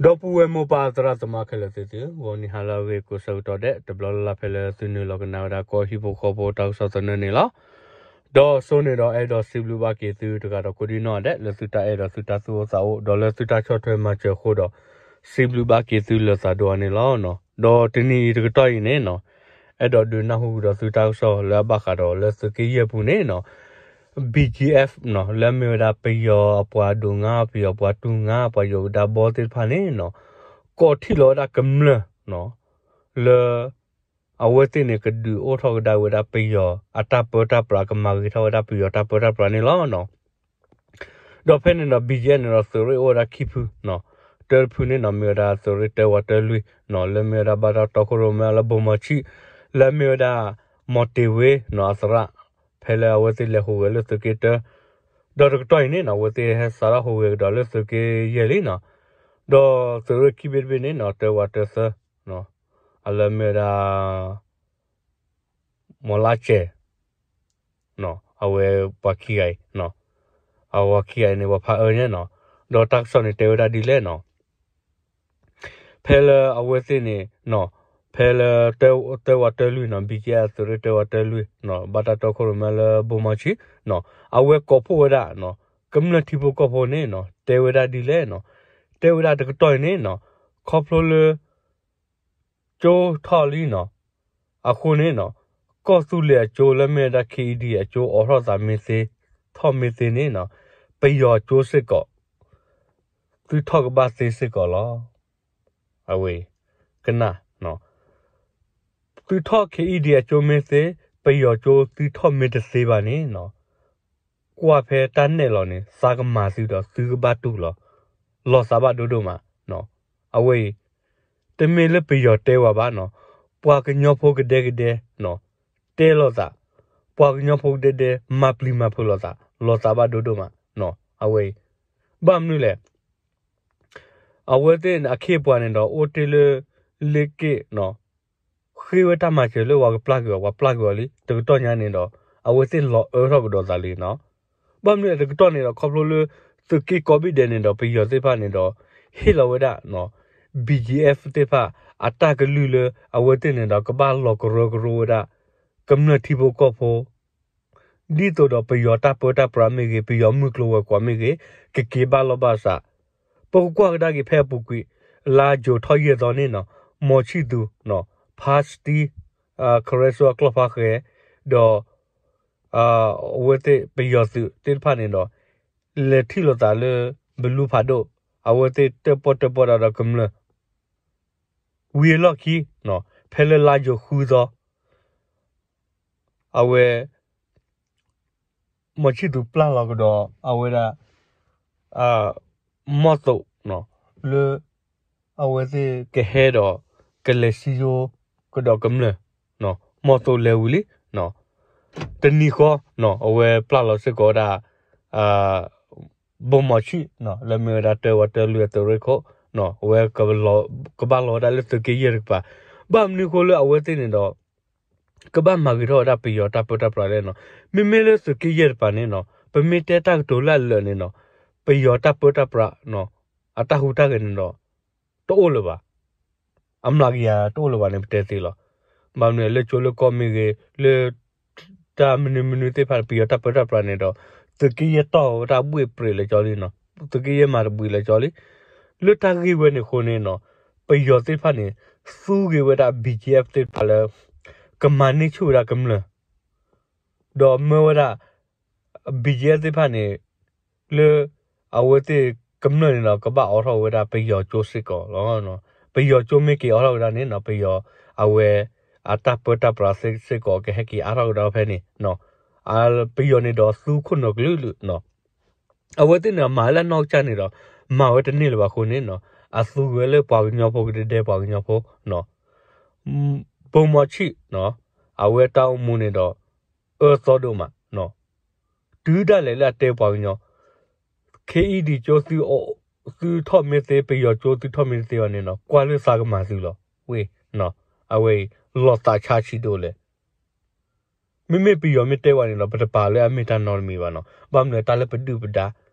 ဒီပုၢ်ဝဲၢ်မိၢ်ပၢ်သရၣ်သမါခဲလၢာ်သ့ၣ်သုဧၢ, ဂီၤနံၤဟါလၢအဂ့ၤကိးဆၢကတီၢ်ဒဲး တဘျီလၢ်လၢ်ဖဲလၢသုနုာ်လီၤကနၣ်ဝဲဒၣ်ကီၢ်ဟံၣ်ဖိဃီဖိတၢ်ကစီၣ်သနၢၣ်န့ၣ်လီၤ. ဒီးစိန့ၣ်ဒီးအဲၣ်ဒိးစံးဘျုးဘၣ်က့ၤသုတဂၤဒီးကိးဒံနီၢ်ဒဲး လၢသုတၢ်အဲၣ်ဒီးသုတၢ်သူၣ်အိၣ်သးအိၣ် ဒီးလၢသုတၢ်ဆီၣ်ထွဲမၤစၢၤအဃိဒီး စံးဘျုးဘၣ်က့ၤသုလၢသးဒိၣ်အါန့ၣ်လီၤ. ဒီးတနံၤအံၤတကတီၢ်အံၤန့ၣ်နီၤ အဲၣ်ဒိးဒုးနၢ်ဟူကဒီးသုတၢ်ကစီၣ်လၢအဘၣ်ဃးဒီးလၢသုးက့ယဲၢ်ပူၤန့ၣ်နီၤ BGF နီၤ လၢအမ့ၢ်ဝဲဒၣ်ပယီၤအပှၤဒိၣ်ငါ ပယီၤပှၤတူၢ်ငါ ပှၤယိၤကဒါဘီသ့ၣ်တဖၣ်န့ၣ်နီၤ ကိးထံၣ်လီၤဝဲဒၣ်ကမျၢၢ်နီၤ လၢ အဝဲသ့ၣ်န့ၣ် ကဒုးအိၣ်ထီၣ်ကဒါဝဲဒၣ်ပယီၤအတၢ်ပၢတၢ်ပြးကမၤဂ့ၤထီၣ်ဝဲဒၣ်ပယီၤတၢ်ပၢတၢ်ပြးန့ၣ်လီၤနီၤ. ဒီးဖဲန့ၣ်ဒီး BGF န့ၣ်ဒီးသုးရ့ၣ်အိၣ်ဝဲဒၣ်ခံဖုနီၤ, တၢတဖုန့ၣ်နီၤ မ့ၢ်ဝဲဒၣ်သုးရ့ၣ်တၢဝးတၢလွံၢ်နီၤ, လၢမ့ၢ်ဝဲဒၣ်ဘၣ်တၢ်တီခိၣ်ရိၣ်မဲလၢဘိၣ်မီၤဆံး, လၢမ့ၢ်ဝဲဒၣ် မီၤတ့ၤဝ့နီၤ အသရၣ်, ဖဲလၢအဝဲသ့ၣ်လဲၤဟူးဂဲၤလၢသုးက့တၢ, ဒီးတကတီၢ်အံၤန့ၣ်နီၤ အဝဲသ့ၣ်ဟဲစးထီၣ်ဟူးဂဲၤကဒီးလၢသုးက့ယဲၢ်လံနီၤ, ဒီးသုးရ့ၣ်ခံဘ့ၣ်တဘ့ၣ်န့ၣ်နီၤ တၢဝးတၢသၢ အလၢမ့ၢ်ဝဲဒၣ် မီၤလါစဲး, အဝဲပှၤခံဂၤအံၤ, အဝဲခံဂၤအံၤန့ၣ် ပှၤဖးအၢညါနီၤ, ဒီးတၢ်ကစီၣ်န့ၣ်တဲဝဲဒၣ်ဒ်လဲၣ်နီၤ, ဖဲလၢအဝဲသ့ၣ်န့ၣ်, ဖဲလၢ တၢဝးတၢလွံၢ်နီၤ, BGF သုးရ့ၣ်တၢဝးတၢလွံၢ်နီၤ, ဘၣ်တၢ်တီခိၣ်ရိၣ်မဲလၢဘိၣ်မီၤဆံးနီၤ, အဝဲကိးဖှိၣ်ဝဲဒၣ်နီၤ, ကမျၢၢ်ထံဖိကီၢ်ဖိန့ၣ်နီၤ တဲဝဲဒၣ်ဒ်လဲၣ်နီၤ, တဲဝဲဒၣ်တကတီၢ်အံၤန့ၣ်နီၤ, ခီဖျိလၢ ကၠိထီၣ်လံနီၤ, အဃိန့ၣ်နီၤ, ကီၢ်သူလ့ၤအကၠိလၢမ့ၢ်ဝဲဒၣ် KED အကၠိအိးထီၣ်သးမ့ၢ်သ့, ထီၣ်မ့ၢ်သ့န့ၣ်နီၤ, ပယီၤကၠိစ့ၢ်ကီး သုထီၣ်ကဘၣ်သ့စ့ၢ်ကီးလီၤ. အဝဲ ကနၣ်, သုထီၣ် KED အကၠိမ့ၢ်သ့, ပယီၤကၠိသုထီၣ်မ့ၢ်တသ့ဘၣ်န့ၣ်နီၤ, ကွၢ်ဖဲတၢ်နဲၣ်လီၤန့ၣ် သးကမၤသုဒီးသုကဘၣ်တူၢ်လီၤ, လီၤသးဘၣ်ဒိဒိၣ်မး, အဝဲအံၤ တမ့ၢ်လၢပယီၤတဲဝဲဘၣ်နီၤ, ပှၤကညီဖိကဒဲကဒဲနီၤ, တဲလိာ်သး, ပှၤကညီဖိကဒဲကဒဲ မၤပျံၤမၤဖုးလိာ်သး, လီၤသးဘၣ်ဒိဒိၣ်မး, အဝဲအံၤ, ဘၣ်မနုၤလဲၣ် အဝဲသ့ၣ်အခ့အပှၤန့ၣ်ဒီး အိၣ်တ့ၢ်လၢ လ့က့ၣ်နီၤ, ဃ့ဝဲတၢ်မၤစၢၤလၢပှၤကပျၢ်ကွံာ်အီၤ, ပှၤပျၢ်ကွံာ်အီၤလံ, တကတီၢ်ညါန့ၣ်ဒီး အဝဲသ့ၣ်လီၤအၢထီၣ်ကဒီးသးလံနီၤ. ဘၣ်မနုၤလဲၣ်တကတီၢ်န့ၣ်ဒီး ခီဖျိလၢ သုးက့ကိးဘ့ၣ်ဒဲးန့ၣ်ဒီး ပယီၤသ့ၣ်တဖၣ်န့ၣ်ဒီး ဟ့ၣ်လီၤဝဲဒၣ်နီၤ, BGF သ့ၣ်တဖၣ် အတၢ်ကလုၢ်လၢ အဝဲသ့ၣ်န့ၣ်ဒီး ကဘၣ်လီၤကရၢကရိဝဲဒၣ် ကမျၢၢ်ထံဖိကီၢ်ဖိ ဒ်သိးဒီးပယီၤတၢ်ပၢတၢ်ပြးမ့ၢ်ဂ့ၤ, ပယီၤမုၢ်ကျိၤဝဲၤကွာ်မ့ၢ်ဂ့ၤ, ကက့ၤဘၣ်လီၢ်ဘၣ်စး, ပကကွၢ်ကဒါက့ၤဖဲအပူၤကွံာ်, လါယူၤထီၣ်ယဲၢ်သီန့ၣ်နီၤ, မီၤဆံၣ်သူၤ, ဖါစတံ, ခရဲစိအကျီၢ်ဖါဃဲ, ဒီး အဝဲသ့ၣ်ပယီၤသုးသ့ၣ်တဖၣ်န့ၣ်ဒီး လဲၤထံၣ်လိာ်သးလၢ ဘလူးဖးဒိၣ်, အဝဲသ့ၣ်တၢၣ်ပီၣ်တၢၣ်ပီၣ်ဒၣ်ဒီးကမျၢၢ် ဝံၤအလီၢ်ခံ, ဖဲလၢလါယူၤဃုသီ အဝဲ မီၤဆံၣ်သူၤပျၢ်လီၤကဒီး အဝဲဒၣ် မီၢ်သိး လၢ အဝဲသ့ၣ်ကဟဲဒီး ကလဲၤစံယိကဒီးကမျၢၢ် မီၢ်သိးလဲၤဝံၤလံ တနံၤဃီ အဝဲပျၢ်လီၤစ့ၢ်ကီးဝဲဒၣ် ဘိၣ်မီၤဆံၣ် လၢမ့ၢ်ဝဲဒၣ်တၢဝးတၢလွံၢ်အသုးရ့ၣ်ခိၣ် အဝဲ ကဘၣ်လီၤဝဲဒၣ်လၢသုးက့ယဲၢ်တကပၤ ဘၣ်မနုၤအဃိလၢအဝဲသ့ၣ်န့ၣ်ဒီး ကဘၣ်မၤဂ့ၤထီၣ်ဝဲဒၣ်ပယီၤတၢ်ပၢတၢ်ပြးလဲၣ်နီၤ. မ့မ့ၢ်လၢသုးက့ယဲၢ်တကပၤန့ၣ်နီၤ ပမ့ၢ်တဲတၢ်ကတိၤလၢအလၢာ်န့ၣ်နီၤ ပယီၤတၢ်ပၢတၢ်ပြး အတၢ်ဟူးတၢ်ဂဲၤန့ၣ်ဒီး တအိၣ်လၢၤဘၣ်. အမျးကယၤတအိၣ်လၢၤဘၣ်န့ၣ် ပတဲသ့လီၤ. ဘၣ်မနုၤလၢကၠိလၢကီၢ်မ့ၢ်ဂ့ၤ လၢ တၢ်မနုၤမနုၤသ့ၣ်တဖၣ်န့ၣ် ပယီၤတၢ်ပၢတၢ်ပြးန့ၣ်ဒီး သုးက့ယဲၢ်တီၢ်ဝဲတၢ်ဘှ့ၣ်ပြ့းလၢကၠီလံနီၤ. သုးက့ယဲၢ်မၤတဘှံးလၢကၠီလံ. လၢတၢ်ဂ့ၢ်ဝဲန့ၣ်အဃိန့ၣ်နီၤ ပယီၤသ့ၣ်တဖၣ်န့ၣ် သူက့ၤဝဲဒၣ် BGF သ့ၣ်တဖၣ်လၢ ကမၤန့ၢ်ဆူၣ်ဝဲဒၣ်ကမျၢၢ် ဒီးမၢဝဲဒၣ် BGF သ့ၣ်တဖၣ်န့ၣ် လၢ အဝဲသ့ၣ်ကမျၢၢ်န့ၣ်ဒီး ကဘၣ်အိးထီၣ်ဝဲဒၣ်ပယီၤကၠိစ့ၢ်ကီးလီၤ. ပယီၤကၠိမ့ၢ်က့ၤအိးထီၣ်ဝဲဒၣ်န့ၣ်နီၤ ပယီၤ အဝဲ အတၢ်ပၢတၢ်ပြးစ့ၢ်ကီး ကဟဲက့ၤအါထီၣ်ကဒီးဖဲန့ၣ်နီၤ. ပယီၤန့ၣ်ဒီးသူခိၣ်နူာ်ကလုာ်ကလုာ်နီၤ. အဝဲသ့ၣ်န့ၣ် မၤလၢအနီၢ်ကစၢ်န့ၣ်ဒီး မၤဝဲတန့ၢ်လၢၤဘၣ်အဃိန့ၣ်နီၤ အသူဝဲလၢပှၤကညီဖိကဒဲဒဲပှၤကညီဖိနီၤ. ဘိၣ်မီၤဆံၣ်နီၤ အဝဲတၢ်အိၣ်မူန့ၣ်ဒီး အၢသီဒိၣ်မးနီၤ. တုၤဒၣ်လဲာ်လၢအတဲပှၤကညီ ခ့အံၤဒံးကၠိ သုထီၣ်မ့ၢ်သ့ ပယီၤကၠိသုထီၣ်မ့ၢ်တသ့ဘၣ်န့ၣ်နီၤ ကွၢ်လၢသးကမၤသုလီၤ. ဝ့ၢ်နီၤ အဝဲအံၤ လီၤသးဆါဆံးဒိၣ်လဲၣ်. မ့မ့ၢ်ပယီၤမ့ၢ်တဲဝဲန့ၣ်ဒီး ပတပာ်လၢအမ့ၢ်တၢ်နီတမံၤဘၣ်နီၤ. ဘၣ်မနုၤတၢ်လၢပဒုၣ်ပဒါ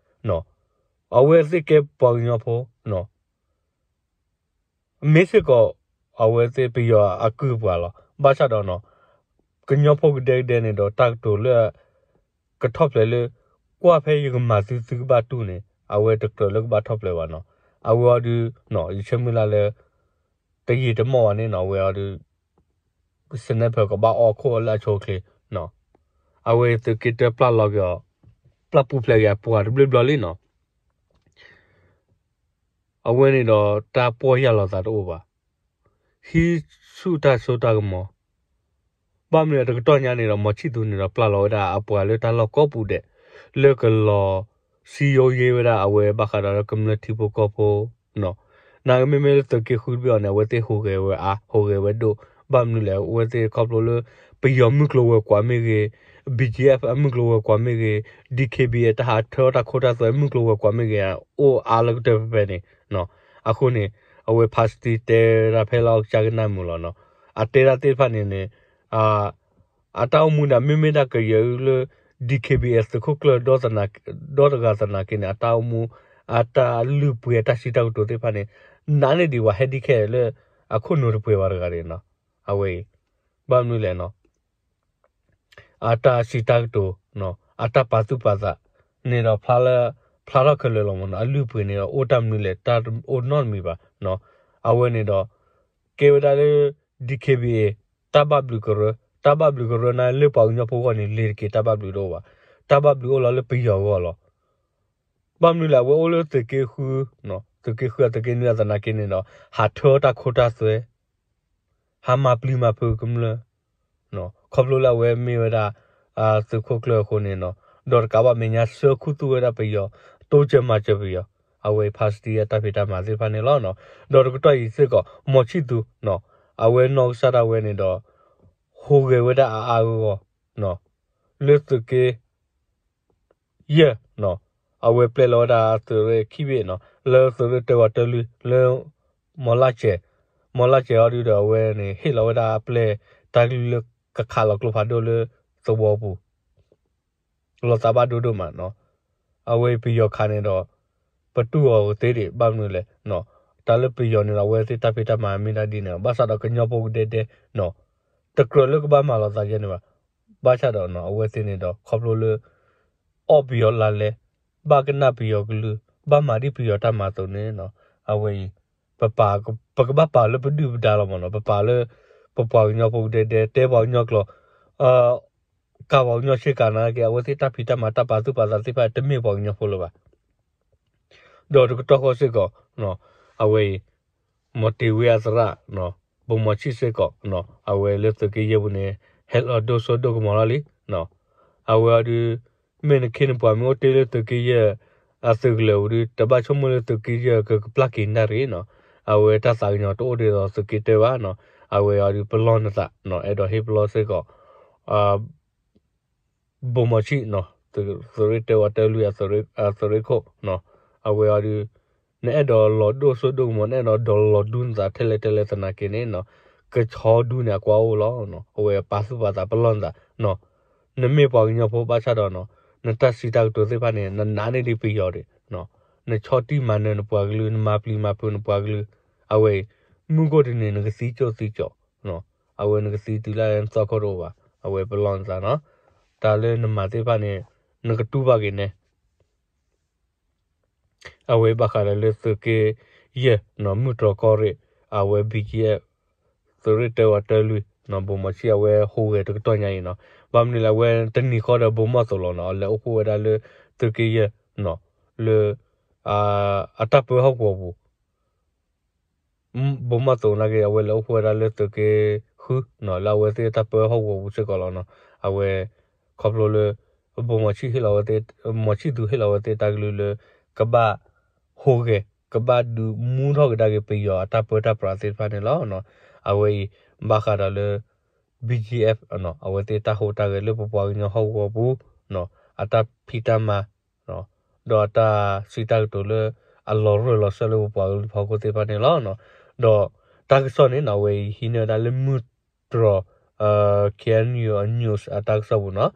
နီၤ အဝဲသ့ၣ်ကဲပှၤကညီဖိနီၤ မ့ၢ်စ့ၢ်ကီး အဝဲသ့ၣ်ပယီၤအကုၢ်ပှၤလီၤ. ဘၣ်ဆၣ်ဒီးနီၤ ကညီဖိကဒဲကဒဲန့ၣ်ဒီး တၢ်ကတိၤလၢ ကထီၣ်ဖျဲးလၢ ကွၢ်ဖဲယကမၤသုသုကဘၣ်တူၢ်န့ၣ် အဝဲတကြၢးလၢကဘၣ်ထီၣ်ဖျဲးဘၣ်နီၤ. အဝဲအီၤဒုး ယဆၢမုၢ်လၢ်လၢ တယံာ်တမီၢ်ဘၣ်န့ၣ်နီၤ အဝဲအီၤဒုး sniper ကဘၣ်အီၣ်ခိၣ်အီၣ်လၢအဆိအချ့နီၤ. အဝဲသုးက့တၢပျၢ်လီၤက့ၤအီၤ ပျၢ်ပူၤဖျဲးက့ၤအပှၤတဘျီဘျီလံနီၤ. အဝဲန့ၣ်ဒီး တၢ်ပီၢ်ယၢ်လီၤသးတအိၣ်ဘၣ်. ဟံးဆူၣ်တၢ်စိတၢ်ကမီၤ ဘၣ်မနုၤလဲၣ် တကတီၢ်ညါန့ၣ်ဒီး မီၤဆံၣ်သူန့ၣ်ဒီး ပျၢ်လီၤဝဲဒၣ်အပှၤလၢတၢ်လီၢ်ကိးပူၤဒဲး လၢကလီၤစံယိယ့ဝဲဒၣ်အဝဲဘၣ်ဃးဒီးလၢကမျၢၢ်ထံဖိကီၢ်ဖိနီၤ. နာ်က့မ့မ့ၢ်လၢသုးက့ဃုတဘ့ၣ်အီၤန့ၣ် အဝဲသ့ၣ်ဟူးဂဲၤဝဲအါ ဟူးဂဲၤဝဲဒိၣ် ဘၣ်မနုၤလဲၣ် အဝဲသ့ၣ်ခီဖျိလၢ ပယီၤမုၢ်ကျိၤဝဲၤကွာ်မ့ၢ်ဂ့ၤ, BGF အမုၢ်ကျိၤဝဲၤကွာ်မ့ၢ်ဂ့ၤ, DKBA တၢ်ဟးထၢအီၣ်တၢ်ခိတၢ်သွဲမုၢ်ကျိၤဝဲၤကွာ်မ့ၢ်ဂ့ၤ အိၣ်အါလၢကတၢၢ်ဖဲဖဲန့ၣ်နီၤ. အဃိန့ၣ် အဝဲ ဖါစတံ တဲဒၣ်ဖဲလၢအကစၢ်ကနၣ်မုာ်လီၤနီၤ. အတဲဒၣ်သ့ၣ်တဖၣ်န့ၣ်န့ၣ် အတၢ်အိၣ်မူဒၣ် မ့မ့ၢ်ဒၣ်ကယဲၢ်အုလၢ DKBA သုးခိၣ်ကျၢၢ် ဒီတဂၤသနာ်က့န့ၣ် အတၢ်အိၣ်မူ အတၢ်လုၢ်ပှ့ၤအတၢ်စံးတၢ်ကတိၤသ့ၣ်တဖၣ်န့ၣ် နာ်န့ၢ်ဒံးဝဲ ဟဲဒ်ခဲလၢ အခိၣ်နူာ်တပှဲၤဘၣ်တဂၤန့ၣ်နီၤ. အဝဲအံၤ ဘၣ်မနုၤလဲၣ်နီၤ အတၢ်စံးတၢ်ကတိၤ အတၢ်ပာ်သူၣ်ပာ်သးန့ၣ်ဒီး ဖျါလၢ ဖျါထီၣ်ခဲလၢာ်လီၤမးနီၤ. အလုၢ်အပှ့ၤန့ၣ်ဒီး အိၣ်တၢ်မနုၤလဲၣ် တၢ်အိၣ်နီတမံၤဘၣ်နီၤ. အဝဲန့ၣ်ဒီး ကဲဝဲဒၣ်လၢ DKBA တၢ်ဘၣ်ဘျုးကရၢ, တၢ်ဘၣ်ဘျုးကရၢန့ၣ် လၢပှၤကညီဖိဂီၢ်န့ၣ် လ့ၤတက့ၤတၢ်ဘၣ်ဘျုးတအိၣ်ဘၣ်. တၢ်ဘၣ်ဘျုးအိၣ်လီၤလၢပယီၤဂီၢ်လီၤ. ဘၣ်မနုၤလဲၣ် အဝဲအိၣ်လၢသုးက့ဃု, သုးက့ဃုအသုးက့နွံအသနာ်က့န့ၣ်ဒီး ဟးထၢအီၣ်တၢ်ခိတၢ်သွဲ, ဟးမၤပျံၤမၤဖုးကမျၢၢ်, ခီဖျိလၢအဝဲမ့ၢ်ဝဲဒၣ် သုးခိၣ်ကျၢၢ်အဃိန့ၣ်နီၤ, ဒီးတကးဘၣ်မဲာ်ညါဆှၢခူသူၣ်ဝဲဒၣ်ပယီၤ, တိစၢၤမၤစၢၤပယီၤ, အဝဲဖါစတံအတၢ်ဖံးတၢ်မၤသ့ၣ်တဖၣ်န့ၣ်လီၤ. ဒီးတကတီၢ်အံၤစ့ၢ်ကီး မီၤဆံၣ်သူ အဝဲနီၢ်ကစၢ်ဒၣ်ဝဲန့ၣ်ဒီး ဟူးဂဲၤဝဲဒၣ်အါအါဂီၢ်ဂီၢ် လၢသုးက့ ယဲၢ်, အဝဲပျဲလီၤဝဲဒၣ်သုးရ့ၣ်ခံဘ့ၣ်နီၤ, လၢသုးရ့ၣ်တၢဝးတၢလွံၢ် လၢ မီၤလၢ်စဲး, မီၤလၢ်စဲးအီၤဒုဒီးအဝဲန့ၣ် ဟ့ၣ်လီၤဝဲဒၣ်အပျဲၢ် တၢ်ကလုၢ်လၢကခးလီၤကျိဖးဒိၣ်လၢသဝီပူၤ လီၤသးဘၣ်ဒိဒိၣ်မးနီၤ. အဝဲပယီၤခးန့ၣ်ဒီး ပတူၢ်အီၤကသ့ဒံး ဘၣ်မနုၤလဲၣ်နီၤ, တၢ်လၢပယီၤန့ၣ်ဒီး အဝဲသ့ၣ်တၢ်ဖံးတၢ်မၤမ့ၢ်ဒၣ်ဒ်န့ၣ် ဘၣ်ဆၣ်ဒီးကညီဖိကဒဲဒဲနီၤ, တကြၢးလၢကဘၣ်မၤလီၤသးယဲန့ၣ်ဘၣ်. ဘၣ်ဆၣ်ဒီးနီၤ အဝဲသ့ၣ်န့ၣ်ဒီး ခီဖျိလၢ အီၣ်ပယီၤလါလဲ, ဘၣ်ကနၣ်ပယီၤကလုၢ်, ဘၣ်မၤဒ်ပယီၤတၢ်မၤအသိးန့ၣ်နီၤ, အဝဲအံၤ ပပာ် ပကဘၣ်ပာ်လၢပဒုၣ်ပဒါလီၤမးနီၤ, ပပာ်လၢ ပပှၤကညီဖိကဒဲဒဲ တဲပှၤကညီကျိာ် ကးပှၤကညီဆ့ကၤနာ်က့ အဝဲသ့ၣ်တၢ်ဖံးတၢ်မၤတၢ်ပာ်သူၣ်ပာ်သးသ့ၣ်တဖၣ် တမ့ၢ်ပှၤကညီဖိလၢၤဘၣ်. ဒီးတကတီၢ်ဃီစ့ၢ်ကီး အဝဲအံၤ မီၤတ့ၤဝ့အသရၣ် ဘိၣ်မီၤဆံၣ်စ့ၢ်ကီး အဝဲလၢသုးက့ယဲၢ်ပူၤန့ၣ် ဟဲလီၤဒိၣ်စိဒိၣ်ကမီၤလီၤလံ. အဝဲအီၤဒုး မ့ၢ်နခ့နပှၤမ့ၢ်အိၣ်တ့ၢ်လၢသုးက့ယဲၢ် အသုးကလၢၤပူၤဒုး တဘၣ်ဆိကမိၣ်လၢသုးက့ယဲၢ်ကကပျၢ်က့ၤနၣ်ရံၣ်နီၤ, အဝဲတၢ်သးကညီၤတအိၣ်ဒ်သိးသုးက့တၢဘၣ်နီၤ, အဝဲအီၤဒုးပလီၢ်နသး အဲၣ်ဒိးဟ့ၣ်ပလီၢ်စ့ၢ်ကီး ဘိၣ်မီၤဆံၣ်နီၤ, သုးရ့ၣ်တၢဝးတၢလွံၢ်အသုးရ့ၣ်ခိၣ်နီၤ, အဝဲအီၤဒုး နအဲၣ်ဒိးလီၤဒိၣ်စိဒိၣ်ကမီၤ နအဲၣ်ဒိးလီၤဒူနသးထဲလဲၣ်ထဲလဲၣ်သနာ်က့န့ၣ်နီၤ, ကဆီဒူန့ၣ်အကွၢ်အိၣ်လီၤ, အဝဲပာ်သူၣ်ပာ်သးပလီၢ်နသးနီၤ, နမ့ၢ်ပှၤကညီဖိဘၣ်ဆၣ်ဒီးနီၤ, နတၢ်စံးတၢ်ကတိၤသ့ၣ်တဖၣ်န့ၣ် နနာ်န့ၢ်ဒံးပယီၤဒံး, နဆီၣ်တံၢ်မၤနၢၤနပှၤကလုာ် နမၤပျံၤမၤဖုးနပှၤကလုာ်, အဝဲအံၤ မုၢ်ကိၣ်တနံၤနကသံကၠိၣ်သံကၠိၣ် အဝဲနကသံတုၤလၢနသီခိၣ်တအိၣ်ဘၣ်, အဝဲပလီၢ်နသးနီၤ, တၢ်လၢနမၤသ့ၣ်တဖၣ်န့ၣ် နကတူၢ်ဘၣ်က့ၤန့ၣ် အဝဲဘၣ်ဃးဒီးလၢသုးက့ယဲၢ်နီၤ မုၢ်တြီၢ်ကီၢ်ရ့ၣ် အဝဲ BGF သုးရ့ၣ်တၢဝးတၢလွံၢ်နီၤ ဘိၣ်မီၤဆံၣ်အဝဲဟူးဂဲၤတကတီၢ်ညါအံၤနီၤ, ဘၣ်မနုၤလဲၣ် အဝဲတနံၤဃီဒီးဘိၣ်မီၣ်သိးလီၤနီၤ, အလဲၤအိၣ်ဖှိၣ်ဝဲဒၣ်လၢသုးက့ယဲၢ်နီၤ လၢ အတၢ်ပၢဟီၣ်ကဝီၤပူၤ ဘိၣ်မီၣ်သိးနာ်က့ အဝဲလဲၤအိၣ်ဖှိၣ်ဝဲဒၣ်လၢသုးက့ဃုနီၤ လၢအဝဲသ့ၣ်တၢ်ပၢဟီၣ်ကဝီၤပူၤစ့ၢ်ကီးလီၤနီၤ, အဝဲ ခီဖျိလၢ ဘိၣ်မီၤဆံၣ်ဟ့ၣ်လီၤဝဲသ့ၣ် မီၤဆံၣ်သူဟ့ၣ်လီၤဝဲသ့ၣ်တၢ်ကလုၢ်လၢ ကဘၣ်ဟူးဂဲၤ ကဘၣ်ဒုးမူထီၣ်ကဒါက့ၤပယီၤအတၢ်ပၢတၢ်ပြးသ့ၣ်တဖၣ်န့ၣ်လီၤ. အဝဲအံၤ ဘၣ်ဃးဒီးလၢ BGF အဝဲသ့ၣ်တၢ်ဟူးတၢ်ဂဲၤလၢပပှၤကညီဟီၣ်ကဝီၤပူၤ အတၢ်ဖံးတၢ်မၤ ဒီးအတၢ်စံးတၢ်ကတိၤလၢ အလီၤရၢၢ်လီၤစၢၢ်လၢပပှၤကလုာ်ဖီခိၣ်သ့ၣ်တဖၣ်န့ၣ်လီၤ. ဒီးတၢ်ကစီၣ်န့ၣ်နီၤ အဝဲအံၤဟံးန့ၢ်ဝဲဒၣ်လၢမုၢ်တြီၢ် KNU news အတၢ်ကစီၣ်ပူၤနီၤ.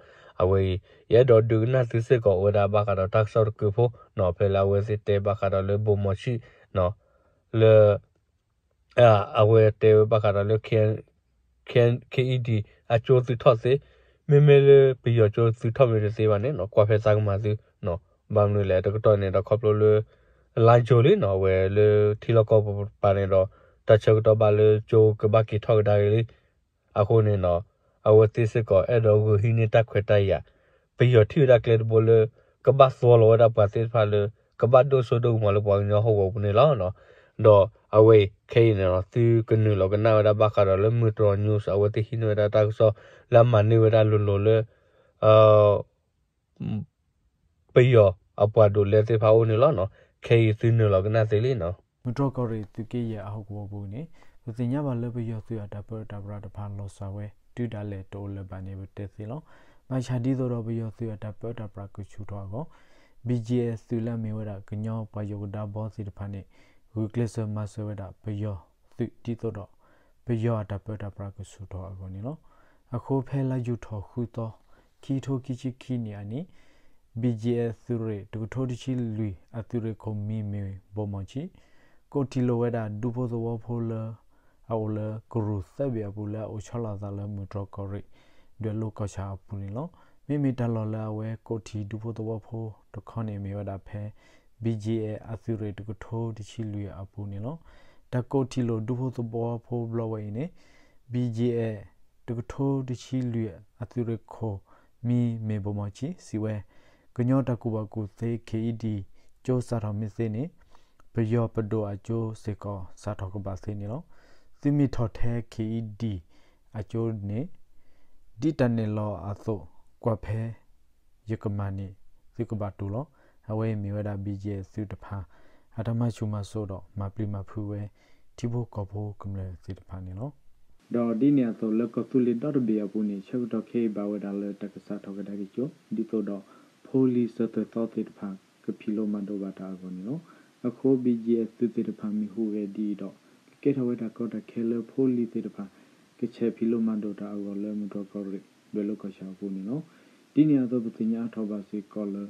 အဝဲအံၤ ယအဲၣ်ဒိးဒုးကနၣ်သုစ့ၢ်ကီးဝဲဒၣ်ဘၣ်ဃးဒီးတၢ်ကစီၣ်တကုးဖိနီၤ ဖဲလၢအဝဲသ့ၣ်တဲဘၣ်ဃးဒီးလၢဘိၣ်မီၤဆံၣ်နီၤ လၢ အဝဲတဲဝဲဘၣ်ဃးဒီးလၢ ခ့အ့ၣ်ဒံၣ် အကၠိသုးထီၣ်သ့, မ့မ့ၢ်လၢပယီၤကၠိသုးထီၣ်မ့ၢ်တသ့ဘၣ်န့ၣ်နီၤ ကွၢ်ဖဲသးကမၤသုနီၤ, ဘၣ်မနုၤလဲၣ် တကတီၢ်န့ၣ်ဒီးခီဖျိလၢ လါယူၤလံနီၤ အဝဲလၢထံလီၢ်ကီၢ်ပူၤတပၤန့ၣ်ဒီး တၢ်ဆၢကတီၢ်ဘၣ်လၢကၠိကဘၣ်က့ၤထီၣ်ကဒါက့ၤလံ, အဃိန့ၣ်နီၤ အဝဲသ့ၣ်စ့ၢ်ကီးအဲၣ်ဒိးဂုာ်ဟံးန့ၢ်တၢ်ခွဲးတၢ်ယာ်, ပယီၤထံၣ်ဝဲဒၣ်ကျဲတဘိလၢ ကဘၣ်သွီလီၤဝဲဒၣ်ပှၤသ့ၣ်တဖၣ်လၢ ကဘၣ်ဒိၣ်စိဒိၣ်ကမီၤလၢပှၤကညီဟီၣ်ကဝီၤပူၤန့ၣ်လီၤ. ဒီးအဝဲအံၤခဲအံၤန့ၣ်နီၤ သုကနုာ်လီၤကနၣ်ဝဲဒၣ်ဘၣ်ဃးဒီးလၢ မုၢ်တြီၢ် news အဝဲသ့ၣ်ဟံးန့ၢ်ဝဲဒၣ်တၢ်ကစီၣ်လၢအမၤန့ၢ်ဝဲဒၣ်လိၤလိၤလၢ ပယီၤအပှၤဒိးလဲသ့ၣ်တဖၣ်အအိၣ်န့ၣ်လီၤ. ခဲအံၤသုနုာ်လီၤကနၣ်သ့လံနီၤ. မုၢ်တြီၢ်ကီၢ်ရ့ၣ်သုးက့ယဲၢ်အဟီၣ်ကဝီၤပူၤန့ၣ် ပသ့ၣ်ညါဘၣ်လၢပယီၤသုးအတၢ်ပၢတၢ်ပြးတဖၣ်လီၤစၢ်ဝဲ တုၤဒၣ်လဲာ်တအိၣ်လၢၤဘၣ်န့ၣ် ပတဲသ့လီၤ. ဘၣ်ဆၣ်ဒ်သိးဒီးပယီၤသုးအတၢ်ပၢတၢ်ပြးကဆူၣ်ထီၣ်အဂီၢ် BGF သုးလၢအမ့ၢ်ဝဲဒၣ်ကညီပှၤယိၤကဒါဘီသ့ၣ်တဖၣ်န့ၣ် ဂုာ်ကျဲးစၢးမၤစၢၤဝဲဒၣ်ပယီၤသုးဒ်သိးဒီး ပယီၤအတၢ်ပၢတၢ်ပြးကဆူၣ်ထီၣ်အဂီၢ်န့ၣ်လီၤ. အဃိဖဲလါယူၤထီၣ်ဃုသီ ခံထိခံဆံခံနံၣ်အနံၤ BGF သုးရ့ၣ်တကထိတဆံလွံၢ်အသုးရ့ၣ်ခိၣ်မံၤမ့ၢ်ဘိၣ်မီၣ်ဆံး ကိးထံၣ်လိာ်ဝဲဒၣ်ဒူဖိသဝီဖိလၢ အအိၣ်လၢကရူၢ်သၢဘ့ၣ်အပူၤလၢအအိၣ်ဆီလီၤအသးလၢမုၢ်တြီၢ်ကီၢ်ရ့ၣ် ဒွဲၣ်လိၤကီၢ်ဆၣ်အပူၤန့ၣ်လီၤ. မ့မ့ၢ်တၢ်လီၢ်လၢအဝဲကိးထံၣ်ဒူဖိသဝီဖိတခီန့ၣ်မ့ၢ်ဝဲဒၣ်ဖဲ BGF အသုးရ့ၣ်တကထိတဆံလွံၢ်အပူၤန့ၣ်လီၤ. တၢ်ကိးထံၣ်လိာ်ဒူဖိသဝီဖိဘျီဝဲအံၤန့ၣ် BGF တကထိတဆံလွံၢ်အသုးရ့ၣ်ခိၣ်မံၤမ့ၢ်ဘိၣ်မီၣ်ဆံးစံးဝဲ ကညီတၢ်ကူၣ်ဘၣ်ကူၣ်သ့ ခ့အ့ၣ်ဒံၣ် ကၠိစးထီၣ်မ့ၢ်သ့န့ၣ် ပယီၤပဒိၣ်အကၠိစ့ၢ်ကီးစးထီၣ်ကဘၣ်သ့န့ၣ်လီၤ. သုမ့ၢ်ထီၣ်ထဲ ခ့အ့ၣ်ဒံၣ် အကၠိန့ၣ် ဒ်တၢ်နဲၣ်လီၤအသိး ကွၢ်ဖဲယကမၤန့ၣ် သုကဘၣ်တူၢ်လီၤ. အဝဲအံၤမ့ၢ်ဝဲဒၣ် BGF သုးတဖၣ် အတၢ်မၤဆူၣ်မၤစိးဒီးမၤပျံၤမၤဖုးဝဲ ထံဖိကီၢ်ဖိကမျၢၢ်သ့ၣ်တဖၣ်န့ၣ်လီၤ. ဒီးဒ်န့ၣ်အသိးလၢကီၢ်သူလ့ၤဒီတဘ့ၣ်အပူၤန့ၣ် ဆၢကတီၢ်ခဲအံၤဘၣ်ဝဲဒၣ်လၢတၢ်ကစးထီၣ်ကဒါက့ၤကၠိ ဒ်သိးဒီး ဖိလံၤစၢၤသွဲၣ်သီသ့ၣ်တဖၣ် ကဖံးလိမၤဒိးဘၣ်တၢ်အဂီၢ်န့ၣ်လီၤ. အဃိ BGF သုးသ့ၣ်တဖၣ်မ့ၢ်ဟူးဂဲၤဒ်အံၤဒီး ကကဲထီၣ်ဝဲဒၣ်ကီတၢ်ခဲလၢဖိလံၤသ့ၣ်တဖၣ် ကဆဲးဖံးလိမၤဒိးတၢ်အဂီၢ်လၢမုၢ်တြီၢ်ကီၢ်ရ့ၣ် ဒွဲၣ်လိၤကီၢ်ဆၣ်အပူၤန့ၣ်လီၤ. ဒ်န့ၣ်အသိးပသ့ၣ်ညါအါထီၣ်ဘၣ်စ့ၢ်ကီးလၢ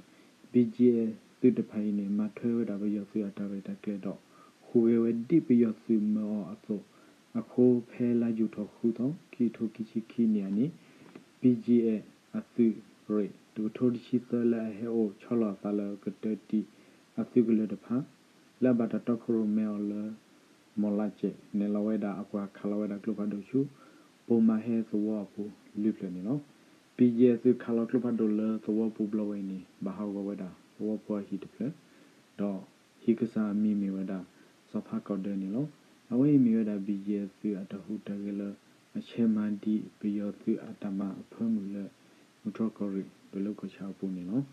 BGF သုးတဖၣ်အံၤန့ၣ် မၤထွဲဝဲဒၣ်ပယီၤသုးအတၢ်ရဲၣ်တၢ်ကျဲၤဒီး ဟူးဂဲၤဝဲဒ်ပယီၤသုးမၢအီၤအသိး အဃိဖဲလါယူၤထီၣ်ဃုသီ ခံထိခံဆံခံနံၣ်အနံၤ BGF အသုးရ့ၣ် တကထိတဆံသၢလၢအဟဲအိၣ်ဆီလီၤအသးလၢကတၢၢ်တံၢ်အသုးကလၢၤတဖၣ် လၢအဘၣ်တၢ်တီခိၣ်ရိၣ်မဲအီၤလၢ မီၣ်လးစဲး နဲၣ်လီၤဝဲဒၣ်အပှၤခးလီၤဝဲဒၣ်ကျိဖးဒိၣ်ဆူ ပိာ်မၤဟဲသဝီအပူၤလွံၢ်ဖျၢၣ်န့ၣ်လီၤ. BGF သုးခးလီၤကျိဖးဒိၣ်လၢသဝီပူၤဘျီဝဲအံၤန့ၣ် ဘၣ်ဟးဂီၤဝဲဒၣ်သဝီဖိအဟံၣ်တဖျၢၣ် ဒီးဟံၣ်ကစၢ်အမံၤမ့ၢ်ဝဲဒၣ် စီၤဖါကီၢ်ဒၢန့ၣ်လီၤ. အဝဲအံၤမ့ၢ်ဝဲဒၣ် BGF သုးအတၢ်ဟူးတၢ်ဂဲၤလၢ အဆဲးမၤဒံးပယီၤသုးအတၢ်မၤအဖၢမုၢ်လၢ မုၢ်တြီၢ်ကီၢ်ရ့ၣ် ဒွဲၣ်လိၤကီၢ်ဆၣ်အပူၤန့ၣ်လီၤ.